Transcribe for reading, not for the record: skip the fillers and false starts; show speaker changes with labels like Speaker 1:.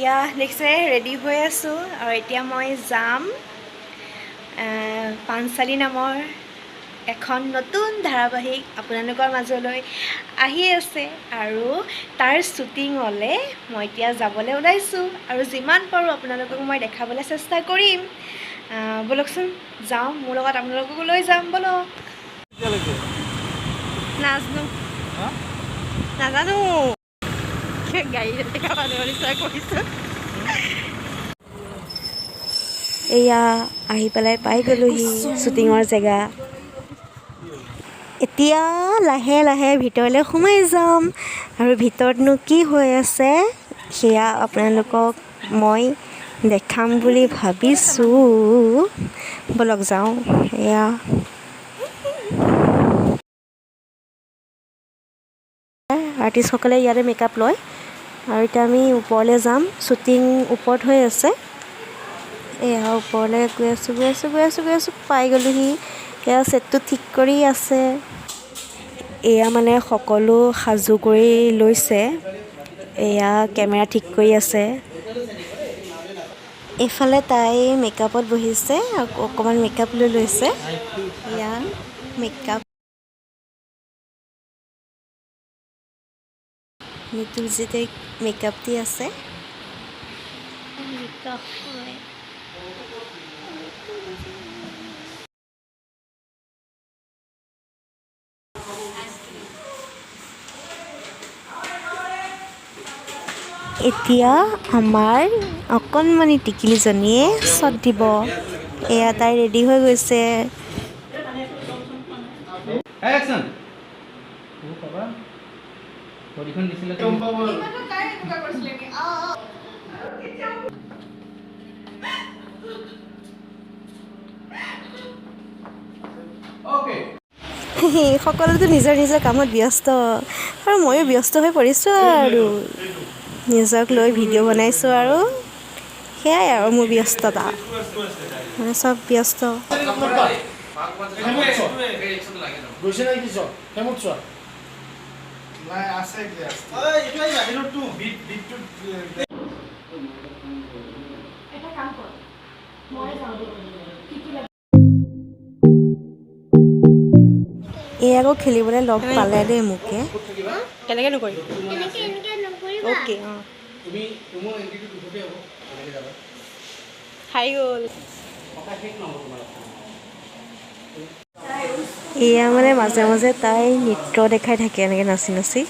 Speaker 1: এতিয়া দেখিছে ৰেডি হৈ আছোঁ আৰু এতিয়া মই যাম পাঞ্চালী নামৰ এখন নতুন ধাৰাবাহিক আপোনালোকৰ মাজলৈ আহি আছে আৰু তাৰ শ্বুটিঙলৈ মই এতিয়া যাবলৈ ওলাইছোঁ আৰু যিমান পাৰোঁ আপোনালোকক মই দেখাবলৈ চেষ্টা কৰিম। ব'লকচোন যাওঁ, মোৰ লগত আপোনালোককো লৈ যাম, ব'লক। নাজানো, নাজানো, গাড়ী দেখা মানুহৰ নিচিনা কৰিছোঁ।
Speaker 2: এয়া আহি পেলাই পাই গ'লোহি শ্বুটিঙৰ জেগা। এতিয়া লাহে লাহে ভিতৰলৈ সোমাই যাম আৰু ভিতৰতনো কি হৈ আছে সেয়া আপোনালোকক মই দেখাম বুলি ভাবিছোঁ। ব'লক যাওঁ। এয়া আৰ্টিষ্টসকলে ইয়াতে মেকআপ লয় আৰু এতিয়া আমি ওপৰলৈ যাম। শ্বুটিং ওপৰত হৈ আছে। এয়া ওপৰলৈ গৈ আছোঁ, গৈ আছোঁ, গৈ আছোঁ, গৈ আছোঁ, পাই গ'লোহি। এয়া ছেটটো ঠিক কৰি আছে। এয়া মানে সকলো সাজু কৰি লৈছে। এয়া কেমেৰা ঠিক কৰি আছে। এইফালে তাই মেকআপত বহিছে, অকণমান মেকআপ লৈ লৈছে। এয়া মেকআপ নিতুলজিতে মেকআপ দি আছে। এতিয়া আমাৰ অকণমানি টিকিলিজনীয়ে শ্বট দিব। এয়া তাই ৰেডি হৈ গৈছে।
Speaker 3: Action! পাবা বডিখন দিছিলে তুমি। Okay.
Speaker 2: সকলোতো নিজৰ নিজৰ কামত ব্যস্ত আৰু ময়ো ব্যস্ত হৈ পৰিছোঁ আৰু নিজক লৈ ভিডিঅ' বনাইছোঁ আৰু সেয়াই আৰু মোৰ ব্যস্ততা, মানে চব ব্যস্ত।
Speaker 4: গৈছে নাই কি চব হেমত চোৱা
Speaker 5: নাই আছে।
Speaker 4: বাহিৰতটো বিট বিটটো।
Speaker 1: এটা কাম কৰ, মই যাওঁ। কি কি?
Speaker 2: এই আকৌ খেলিবলৈ লগ পালে দেই মোকে।
Speaker 1: কেনেকৈ নকৰিম? অ'কে, অঁ।
Speaker 3: তুমি তোমাৰ এণ্ট্ৰিটো দুখতে হ'ব, এনেকৈ যাবা।
Speaker 1: খাই গ'ল।
Speaker 3: কথা শেষ নহ'ব তোমাৰ।
Speaker 2: এয়া মানে মাজে মাজে তাই নৃত্য দেখাই থাকে এনেকৈ নাচি নাচি।